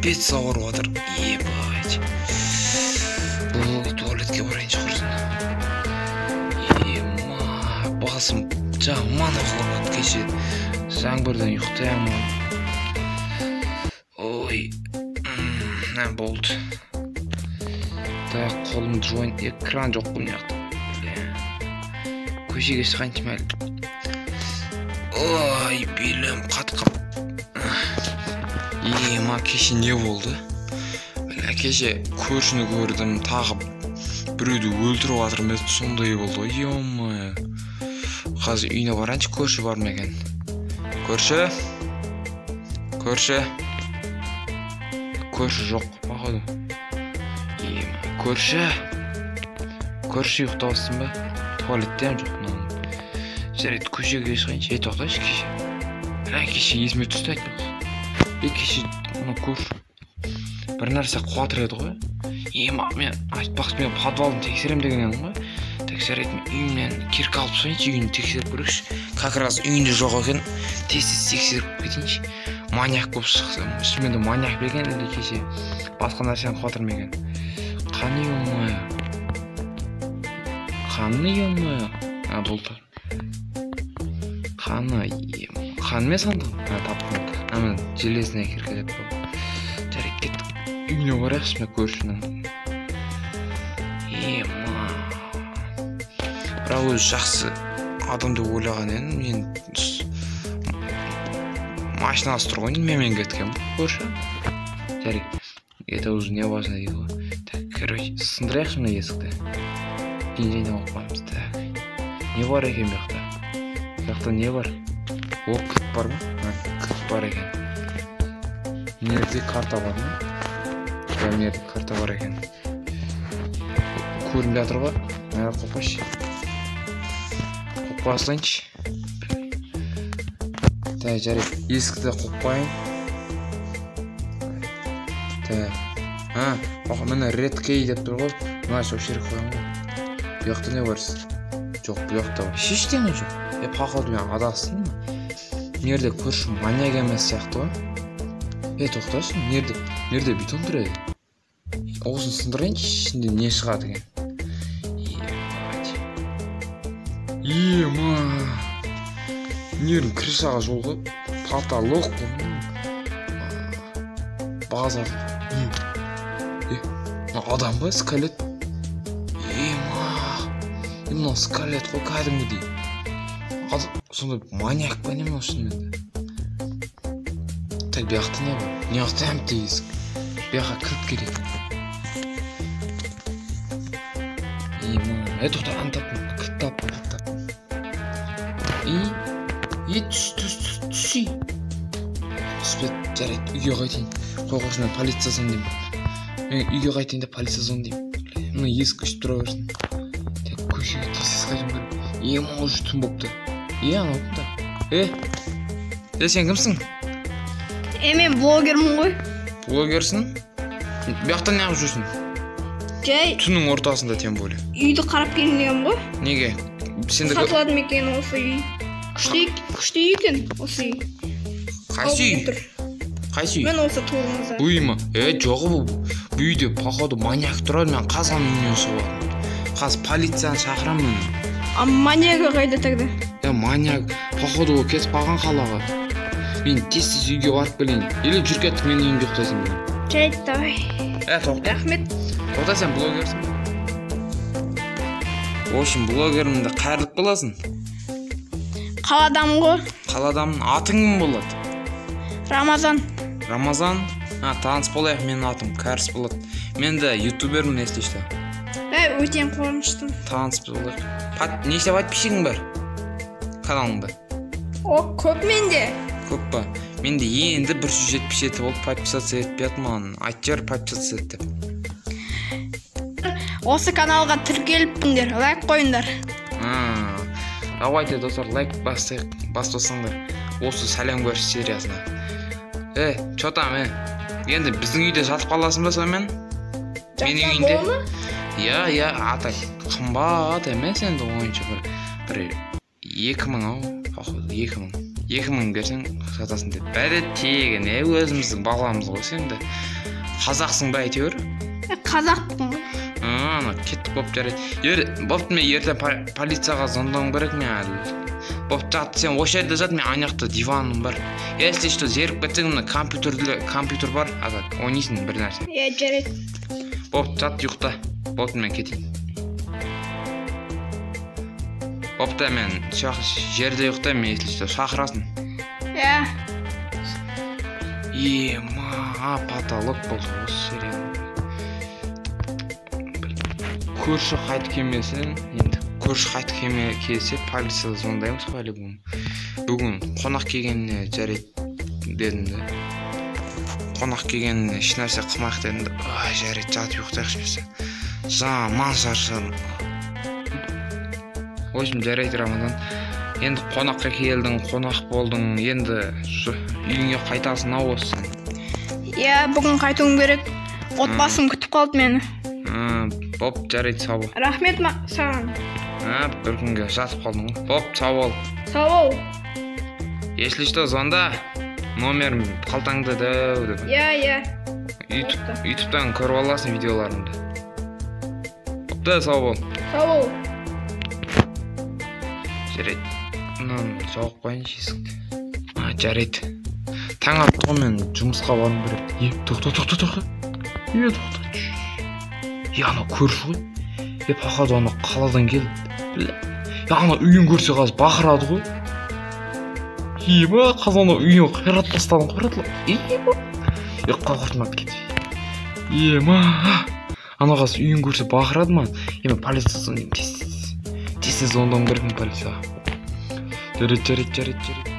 Капец ауырып жатыр. Ебать. Бұл туалетке барайыншы құрсын. Ема, басым жаман ауырып жатыр кеше. Жаңбырдан ұйықтай алмадым. Ой, мә болды. Так, қолымды жуайын. Экран жоқ қой мына жақта. Көшеге шығайыншы әлі. Ой, белім қатқып. Ема, кеше не болды? Бля, кеше көршіні көрдім, тағы біреуді өлтіріп жатыр ма еді, сондай болды ғой, ё-моё. Қазір үйіне барайыншы, көрші бар ма екен? Көрші? Көрші? Көрші жоқ, походу. Ема, көрші? Көрші ұйықтап жатсың ба? Туалетте ем жоқ мынаның. Жарайды, көшеге шығайыншы. Ей, тоқташы кеше. Бля, кеше есіме түсті айтпақшы. Ей, кеше мына көрші бір нәрсе қуатыр еді ғой. Ема, мен айтпақшы, мен подвалын тексерем деген едім ғой. Так, жарайды, мен үйімнен кирка алып тастайыншы, үйін тексеріп көрейікші. Как раз үйінде жоқ екен, тез-тез тексеріп кетейінші. Маньяк болып шықса, шынымен де маньяк па екен, или кеше басқа нәрсені қуатыр ма екен? Қаны, ё-моё. Қаны, ё-моё. А, болды. Қаны, ем. Қанымен сандығым? А, таптым. А, міне, железная кирка деп қойдым. Жарайды, кеттік. Үйіне барайықшы мына көршінің. Ема. Бірақ өзі жақсы адам деп ойлаған едім. Мен машинасы тұр ғой, менімен кеткен бұл көрші. Жарайды, это уже не важно дейді ғой. Так, короче, сындырайықшы мына есікті. Кейін жайына қойып қоямыз. Так, не бар екен бұл жақта? Бұл жақта не бар? О, кілт бар ма? А, кілт бар екен. Мына жерде карта бар ма? Иә, мына жерде карта бар екен. Көрінбей жатыр ғой. Мына жаққа қойып қойшы. Қойып қоя салайыншы. Так, жарайды, есікті қойып қояйын. Так, а, міне red key деп тұр ғой. Мына осы жерге қоямын ғой. Бұл жақта не бар? Жоқ, бұл жақта вообще ештеңе жоқ. Е, походу мен адастым. Мына жерде көрші маньяк емес сияқты ғой. Е, тоқташы, мына жерде бетон тұр еді. Осыны сындырайыншы, ішінде не шығады екен. Ебать. Ема. Мына жердің крышаға жол ғой. Потолок қой. Базар. Е, мына адам ба, скелет? Ема. Е, мынау скелет қой кәдімгідей. Сонда маньяк па не мынау шынымен де? Так, бұл жақта не бар? Мына жақта әмті есік. Бұл жаққа кілт керек. Ема. Е, тоқта, аны таптым. Кілт таптым, кілт таптым. И, түс, түс, түс, түсей. Түспеді, жарайды, үйге қайтайын. Қой, қойшы, мен полиция звондаймын. Мен үйге қайтайын да полиция звондаймын. Мына есік ашып тұра берсін. Так, көшеге тез-тез қайтуым керек. Ема, уже түн болыпты. Е, анау кім тағы? Е, е, сен кімсің? Е, мен блогермін ғой. Блогерсің? Бұл жақта неғып жүрсің? Жай. Түннің ортасында, тем более. Үйді қарап келейін деген ғой. Неге? Сен де Сатылады ма екен осы үй? Күшті, күшті үй екен осы үй. Қайсы үй? Алып тұр. Қайсы үй? Мен осы туғымызда. Бұл үй ма? Е, жоқ, бұл үйде, походу, маньяк тұрады, мен қазанның үйінен шығып жатырмын. Қазір полицияны шақырамын мен. А маньягі қайда тогда? Е, маньяк, походу, ол кетіп қалған қалаға. Мен тез-тез үйге барып келейін. Или жүр кеттік, менің үйімде ұйықтайсың бүгін. Жарайды, давай. Е, тоқта. Рахмет. Тоқта, сен блогерсің ба? В общем, блогермін де қайырлық боласың. Қаладамын ғой. Қаладамын. Атың кім болады? Рамазан. Рамазан? А, таныс болайық, менің атым Кәріс болады. Мен де ютубермін, если что. Ә, өте қуаныштымын. Таныс болайық. Неше подписчигің бар каналыңда? О, көп менде. Көп па? Менде енді бір жүз жетпіс жеті болып, подписаться етпей жатыр маған. Айтып жібер, подписаться ет деп. Осы каналға тіркеліппіңдер, лайк қойыңдар. А, давайте, достар, лайк басайық, баспасаңдар осы сәлем көрші сериясына. Е, чё там, е? Енді біздің үйде жатып қаласың ба сонымен? Менің Жатса үйімде? бола ма? Иә, иә, ата қымбат емес енді ойынша бір 2000 ау, походу, 2000. 2000 берсең сатасың деп. Бәрі тегін, өзіміздің баламыз ғой сен де. Қазақсың ба әйтеуір? Қазақпын ғой. Ана кеттік, боп жарайды. Бопты, мен ертең полицияға звондауым керек мен әлі. Бопты, жат, сен осы жерде жат, мен ана жақта диваным бар. Если что, зерігіп кетсең, мына компьютер бар, азат, ойнайсың бір нәрсе. Иә, жарайды. Бопты, жат, ұйықта. Бопты, мен кетейін. Бопты, мен жерде ұйықтаймын, если что, шақырасың. Иә. Ема, потолок болды осы серия. Көрші қайтып келмесін, енді көрші қайтып келсе, полицияға звондаймыз по-любому. Бүгін қонақ келгеніне жарайды дедім де. Қонақ келгеніне ешнәрсе қылмайық дедім де. Ай, жарайды, жатып ұйықтайықшы десе. Жаман шаршадым. В общем, жарайды, Рамазан. Енді қонаққа келдің, қонақ болдың, енді үйіңе қайтасың ау осы сен. Иә, бүгін қайтуым керек. Отбасым күтіп қалды мені. Боп, жарайды, сау бол. Рахмет саған. Бір күнге жатып қалдың ғой. Боп, сау бол. Сау бол. Если что, звонда. Номерім қалтаңда дәу деп. Иә, иә. Ютубтан көріп аласың видеоларымды. Бопты, сау бол. Сау бол. Жарайды. Мынаны жауып қояйыншы есікті. Жарайды. Таң атты ғой, мен жұмысқа баруым керек. Е, тоқта, тоқта, тоқта. Е, тоқта. Е, анау көрші ғой. Е, походу анау қаладан келді. Бля. Е, анау үйін көрсе қазір бақырады ғой. Ема, қазір анау үйін қиратып тастадым, қиратып. Ема. Е, қорқытма кет. Ема. Анау қазір үйін көрсе бақырады ма? Е, мен полицияға звондаймын, тез, тез. Тез, тез звондауым керек мен полицияға. Жарайды, жарайды, жарайды, жарайды.